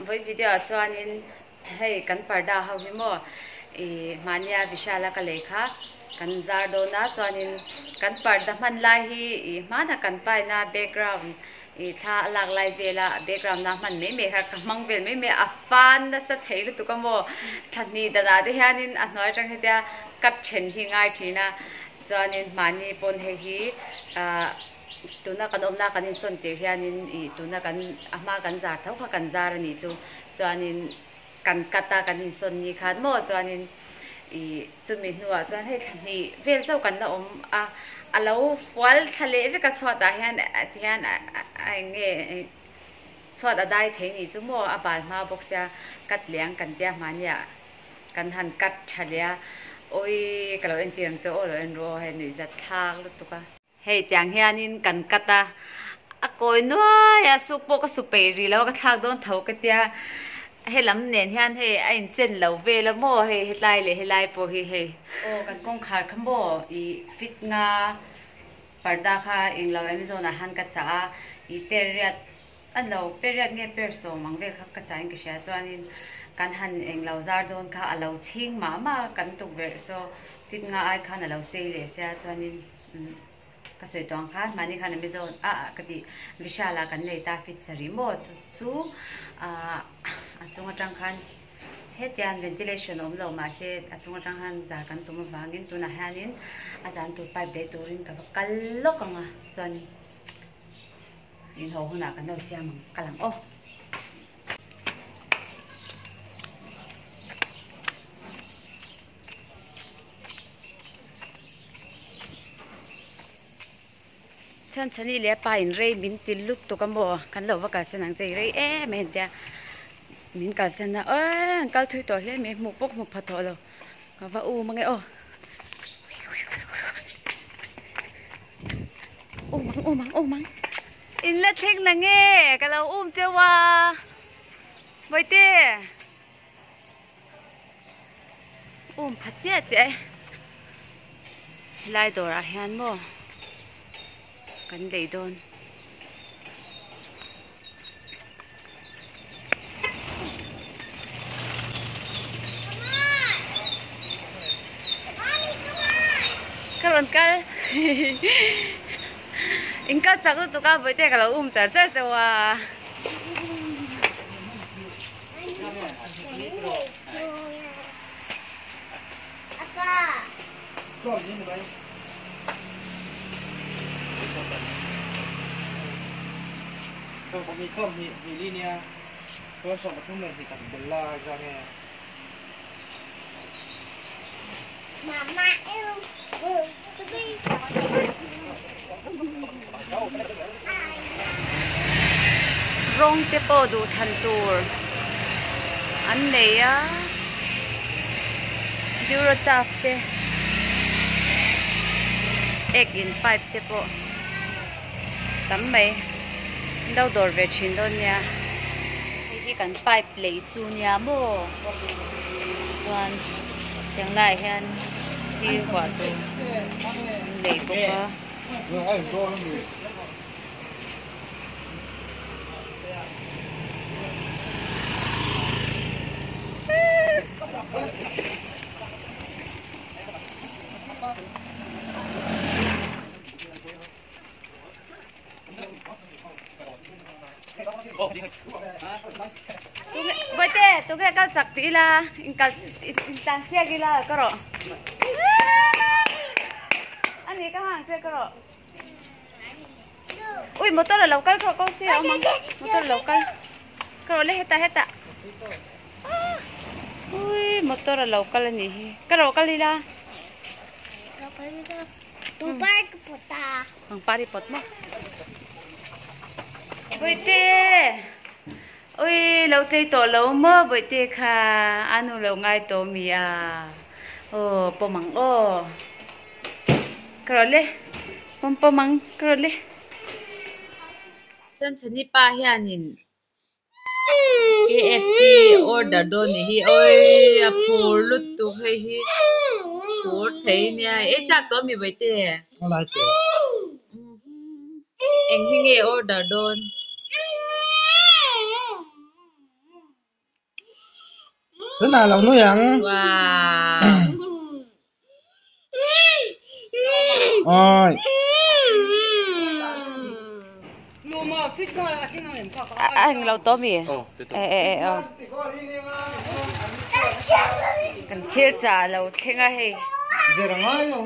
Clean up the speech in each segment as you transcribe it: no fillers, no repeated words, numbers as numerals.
Vawi video ah chuanin hei kan parda ho hi maw ih mahnia Vishala ka lei kha kan zar dawn a chuanin kan parda hman lai hi ih hmana kan paina background ih thla a lak lai vela background a hman mai mai kha ka hmang vel mai mai a a fan nasa thei lutuk a maw thla hnih danah te hianin a hnuai atang hetia cut then hi ngai thin a chuanin mahni pawn hei hi ah. Tuna kan awmna kan insawn tir hianin ih tuna kan a hma kan zar tho kha kan zar a nih chu chuanin kan cut a kan insawn ni khan maw chuanin ih chumi hnuah chuan hei thla hnih vel chauh kan la awm a a lo fual thla leh vek a chhuatah hian tihian a eng nge chhuat a dai thei nih chu maw a bal hma bawk sia cut leh ang kan tia hmaniah kan han cut tha leh a awii ka lo entir ang che aw lo en rawh aw hei nuihzat thlak lutuk a. Hei tiang hianin kan cut a, a kawi nuai a, suk pawh ka su peih rih lo a, ka thlak dawn tho ka tia, helam nen hian hei a inchen lo vel a maw hei hetlai leh helai pawh hi hei. Aw kan kawngkhar kha maw ih fit nga parda kha englo Amazon ah han ka chah a, ih per riat a lo per riat nge per sawm ang vel kha ka chah in ka hria chuanin kan han englo zar dawn kha a lo chhing mah mah a kan tukverh saw fit nga ai khan a lo sei leh sia chuanin. Ka sawi tawh ang khan mahni khan Amazon ah ka tih Vishal ah kan nei ta fit sarih maw chu chu ah a chung atang khan hetiang ventilation awm lo mahse a chung atang khan zar kan tum avangin tunah hianin a zan tur pipe leh turin ka va kal lawk ang a chuan inho hunah kan lo siam ang kal ang aw. Chhanchhani leh a pa in rei min ti lutuk a maw kan lo va kalsan ang che i rei em em tia min kalsan a aw an kal thui tawh hle mai hmuh pawh ka hmu pha tawh lo ka va um ange aw um ang um ang um ang in la thleng na nge ka lo um cheu a bawihte. Um pha chiah chiah e helai dawrah hian maw kan lei dawn. Ka rawn kal in kal chak lutuk a bawihte ka lo um char char chauh a. Rawng te pawh duh than tur an nei a Durotaf te ek in pipe te pawh tam mai an lo dawr ve thin dawn nia hei hi kan pipe lei chu nia maw chuan tiang laiah hian sir huah tur an lei bawk a. Bawihte tunge kal chak tih ila in kal in tlan siak ila ka rawh a ni ka hang che ka rawh ui motor a lo kal ka rawh ko sia awm ang motor a lo kal ka rawh le hetah hetah ui motor a lo kal a nih hi ka rawh kal ila. Pangpar hi pawt maw? Bawihte! Ui lo tlei tawh lo maw Bawihte kha a nu lo ngai tawh mi a? Aw pawm ang aw. Ka rawh le. Pawm pawm ang ka rawh le. Chanchani pa hianin KFC order dawn ni hi awii a phur lutuk hei hi phur thei nia ei chak tawh ami bawihte eng hi nge order dawn. Tunah lo nui ang. Awi. A eng lo tawh mi? E e e aw. Kan thil chah lo thleng a hei. Zir a ngai lo.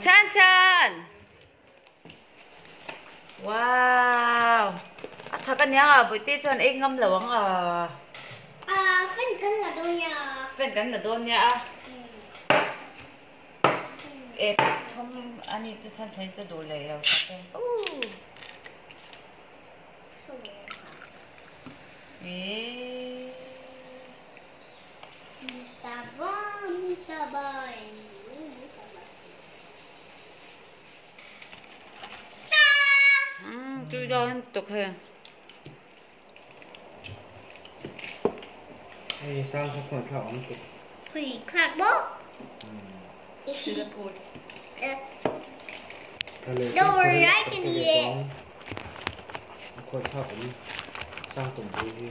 Chhan chhan. Wow. A thak ania a Bawihte chuan ei ngam lo ang a. Ah, fan kan la dawn nia. Fan kan la dawn nia a. E thum ani chu chhan chhan chu duh leh lo tak e. Ooh. E. Mutaba, mutaba, Tui dawn tuk hei. Hei sang kha khawn thlak awm tuk. Pui thlak bawk. Don't worry, I can eat it. Khawn thlak awm sang tum pui hi.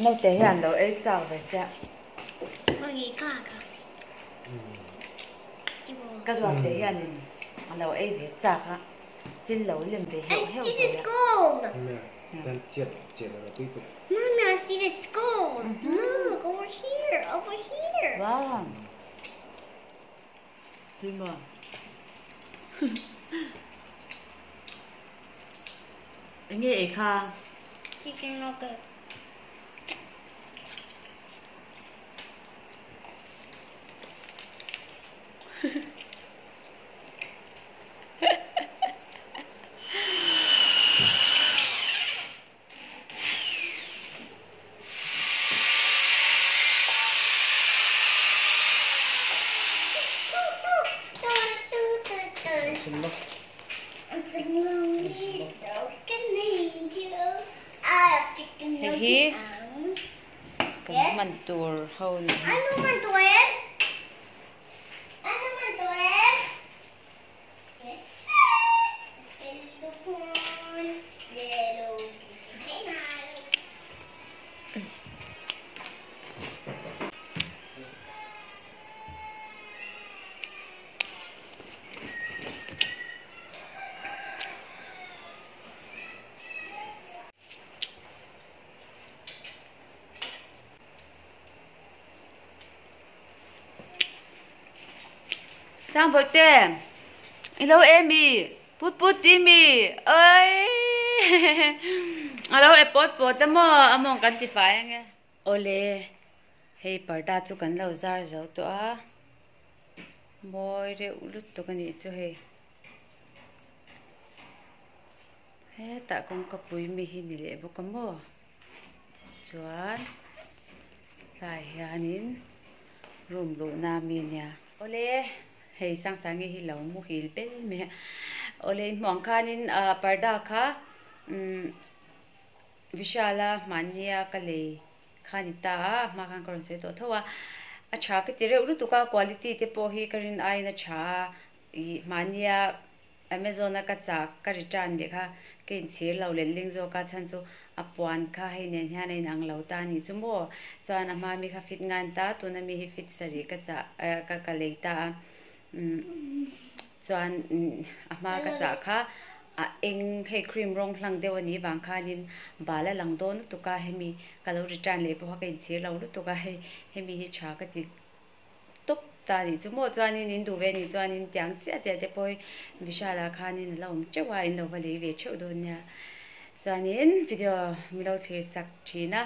Naute hian lo ei chak ve chiah. Ka duat te hianin a lo ei ve chak a, chil lo lem ve heuh heuh ve a. Wow! Tui maw? Enge ei kha? Chicken nugget. Hei hi kan hman tur ho ni hi. Sang Bawihte, i lo e mi? Put put ti mi? Oi! A lo e pawt pawt a maw? A mawng kan ti fai ange. Awle, hei parda chu kan lo zar zo tawh a. Mawi reuh lutuk a nih chu hei. Hetah kawngka pui mi hi ni leh bawk a maw? Chuan tlai hianin room luhna mi ania. Awle, hei Sangsangi hi lo muhil bel mai a. Awle, i hmuh ang khanin ah parda kha umm Vishala hmahnia ka lei kha a ni ta a, a hma khan ka rawn sawi tawh tho a. A tha ka ti reuh lutuk a, quality te pawh hi ka rin aiin a tha a, ih hmahnia Amazon a ka chak ka return leh kha ka inchhir lo let ling zawk a chhan chu a puan kha hei nen hian a inang lo ta a nih chu maw chuan a hma mi kha fit ngan ta tuna mi hi fit sarih ka chah ka ka lei ta a umm chuan a hma ka chah kha a eng hei cream rawng hlang deuh a nih vang khanin bal a lang dawn lutuk a hemi ka lo return leh pawh kha ka inchhir lo lutuk a hei hemi hi tha ka ti tawp ta anih chu maw chuanin in duh ve anih chuanin tiang chiah chiah te pawh hi Vishal ah khanin a la awm teuh a in lo va lei ve theuh dawn nia chuanin video min lo thlir sak thin a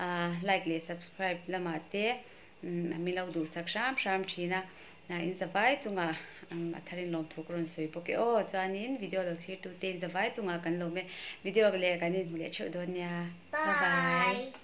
ah like leh subscribe lamah te min lo duh sak hram hram thin a in zavai chungah a tharin lawmthu ka rawn sawi bawk e aw chuanin video lo thlir tu te in zavai chungah kan lawm e video leh kan inhmu leh theuh dawn nia bye bye.